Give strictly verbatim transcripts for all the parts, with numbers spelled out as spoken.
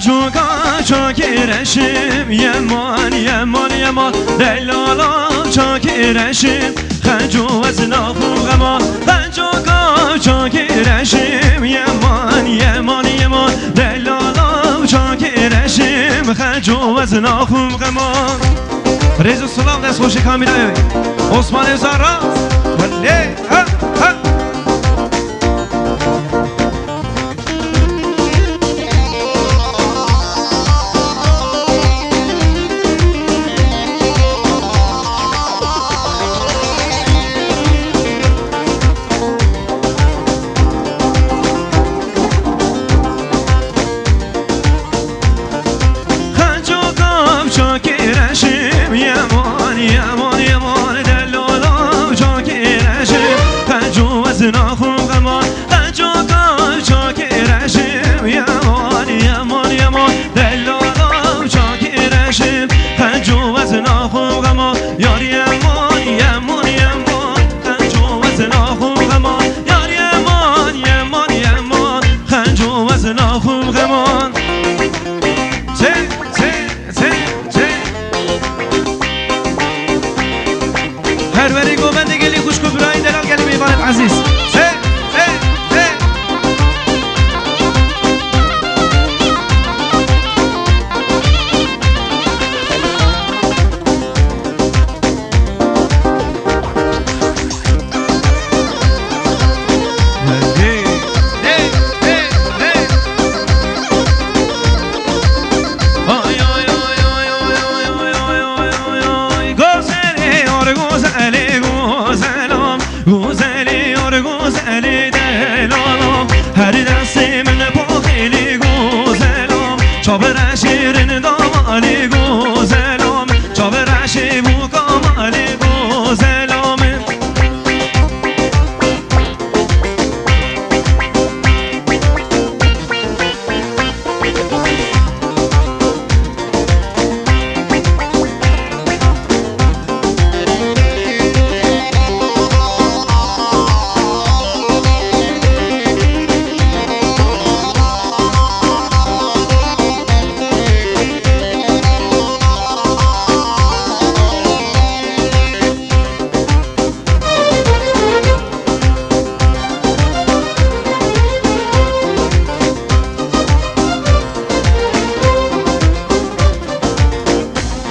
Çoka çakê reşim, yeman, yeman, yeman, delala çakê reşim, xenco wezna xwe xema, xenco ka çakê reşim, yeman, yeman, yeman, delala çakê reşim, xenco wezna xwe xema. Rêz û silav destxweşê kamîrayê wê. Osmanê Zara, welê, ha, ha. Xenco kavşakê reşim, yeman, yeman, yeman, delal avşakê reşim, xenco wezna xwe xema, xenco kavşakê reşim, yeman, yeman, yeman, delal avşakê reşim, xenco wezna xwe xema, yar yeman, yeman, yeman, xenco wezna xwe xema, yar yeman, yeman, yeman, xenco wezna xwe xema. Çê, çê, çê, çê. Her werî govendê gelî xwişk û birayên delal gelî mêvanên ezîz. Çê, çê, çê. Gozelê yar, gozelê, gozelam. Gozelê yar, gozelê delalam. Her destê min poxêlê gozelam. Çavir eşêrin damalê gozelam. Çavir eşê bû kamalê gozelam.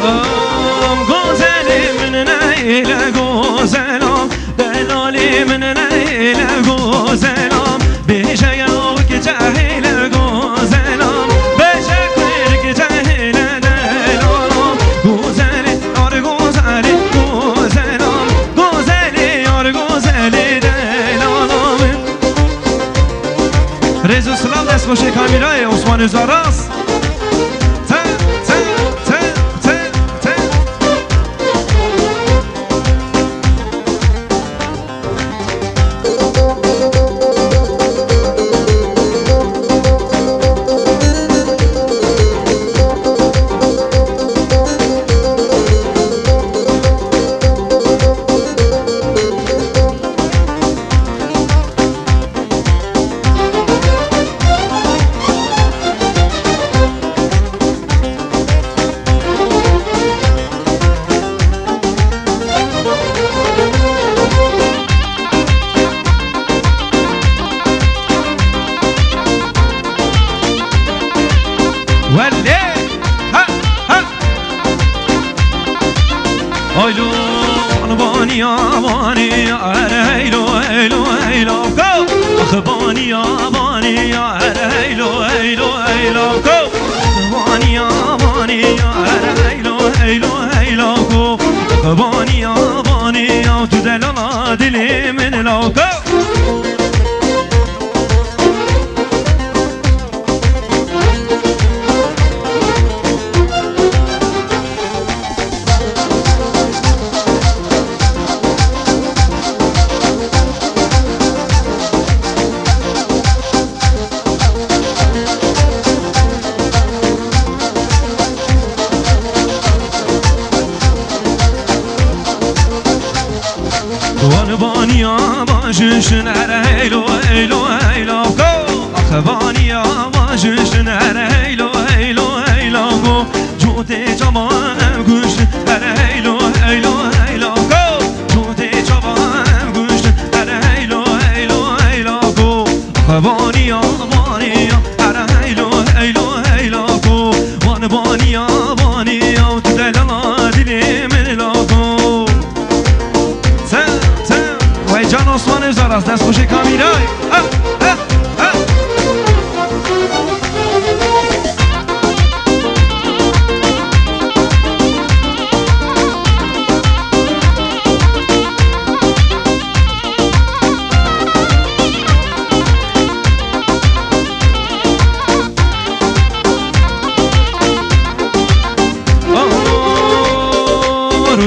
Am gozelê min neyle gozelam, delalê min neyle gozelam, bêje ya wek cehêle gozelam, bêje wek cehêle delalam, gozelê yar, gozelê, gozelam, gozelê yar, gozelê delalam. Rêz û silav destxweşê kamîrayê Osmanê Zaras. Te, te, te, te, te. Welê! Ha, ha! Aylo, baniya, baniya, ere eylo, eylo, eylo, go! Ax baniya, baniya, ere eylo, eylo, eylo, go! Ax baniya, baniya, ere eylo, eylo, eylo, go! Ax baniya, baniya, tu delala dilê min la, go! Wan baniya bajuşin her heylo, heylo, heylo, ko. Ax baniya bajuşin her heylo, heylo.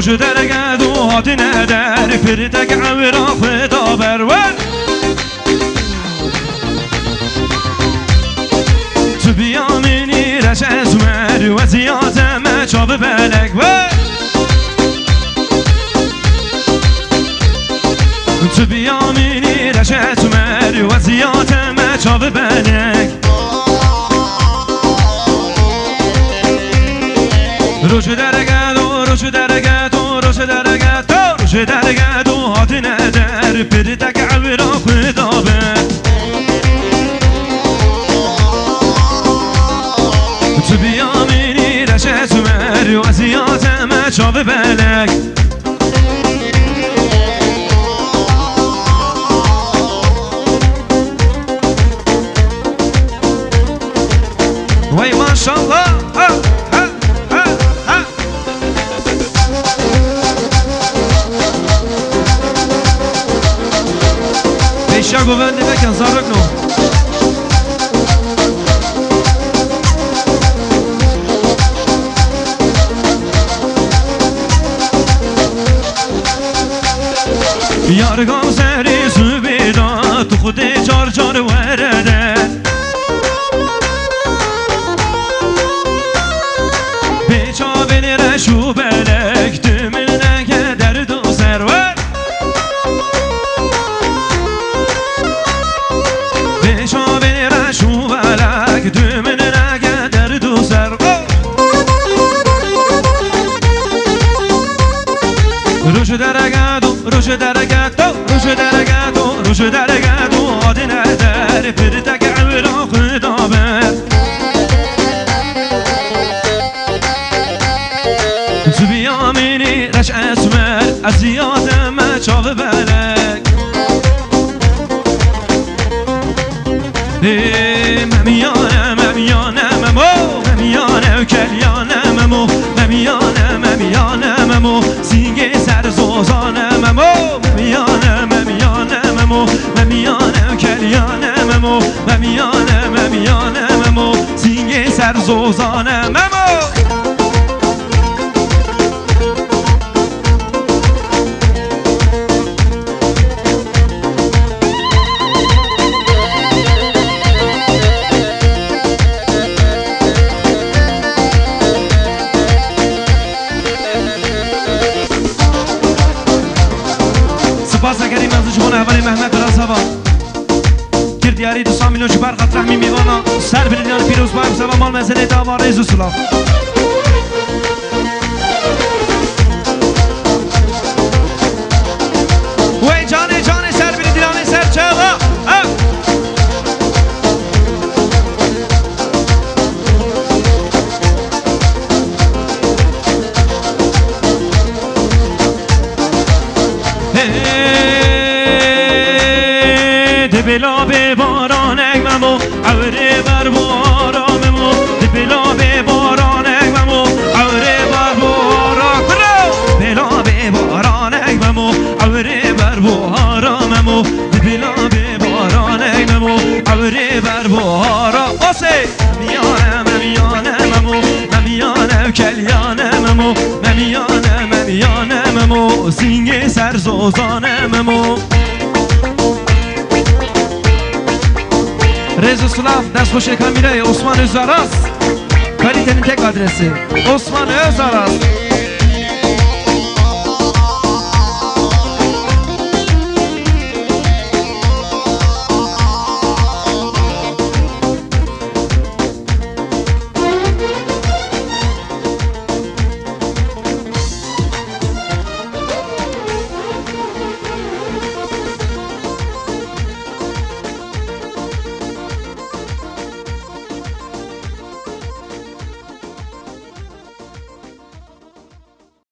Ji derged û hatine der, pirtek ewra xwe da ber wer. Tu biya minî reş esmer, weziyate me çavi belek wer. Tu biya minî reş esmer, weziyate me çavi belek. Roj dergedo, roj dergedo, roj dergedo, roj dergedo, hatine der, pirtek ewra xwe da be. Tu biya minî reşe sumer, weziyate me çavi belek. Wey maşallah. Ha, ha, ha, ha. Pêşiya govendê veke zarokno. Yar gamzerê zubê da, tu xudê car car were de. Bê çavên reş û belek, tu min neke derd û serwer. Bê çavên reş û belek, tu min neke derd û serwer. Roj dergedo, roj dergedo, roj dergedo, roj dergedo, adine der, pirtek ewra xwe da ber. Zubîya minî reş esmer, ez yade me çavi belek. Ê, memiyane, memiyane, memo, memiyane, û kelyane, memo, memiyane, memiyane, memo, singê ser zozane, memo, memiyane, memiyane, memo, memiyane, û kelyane, memo, memiyane, memiyane, memo, singê ser zozane, memo. Spas ekerî mezin ji bona hevalê Mehmet Razava. Kir diyarî du sed milyon ji ber xatir Rehmî Mîvana. Ser bilî dilan pîroz bay, bi seba mal mezenê dava rêz û silav. Wey canê canê ser bilî dilanê ser çava. Ev. Hey, di bila bê baranek memo, ewrê ber bo ara memo. Di bila bê baranek memo, ewrê ber bo ara. Bro! Bila bê baranek memo, ewrê ber bo ara memo. Di bila bê baranek memo, ewrê ber bo ara. Ose! Memiyane, memiyane, memo, memiyane, û kelyane, memo, memiyane, memiyane, memo, singê ser zozane, memo. Rêz û silav, destxweşê kamîrayê Osman Özaras. Kalitenin tek adresi. Osman Özaras.